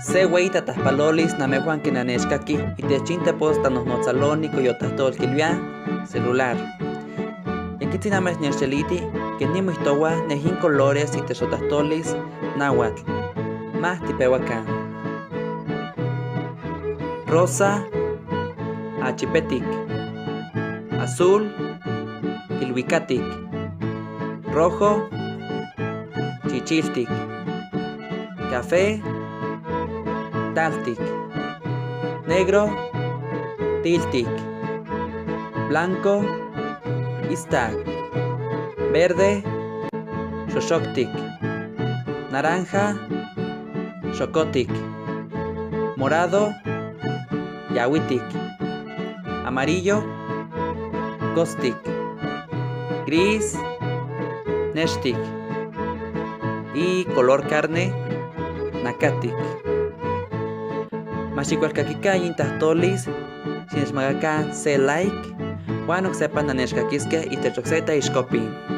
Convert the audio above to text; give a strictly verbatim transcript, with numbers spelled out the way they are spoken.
Se weyi ta tajpalolis namejuan ken nannechkakij itech yin tepos ta nojnotsaloni koyotajtol kilbia celular. Ye kitsin name xnechteliti ken nimojtowa nej yin colores itech totajtolis náhuatl. Ma tipeuakan. Rosa, achipetik. Azul, ilhuikatik. Rojo, chichiltik. Café, taltik. Negro, tiltik. Blanco, istak. Verde, xoxoktik. Naranja, xokotik. Morado, yahuitik. Amarillo, kostik. Gris, nextik. Y color carne, nakatik. Ma xikualkakikan yin tajtolis, xinechmakakan se like, huan oksepa nannechkakiskej itech okse ta ixkopin.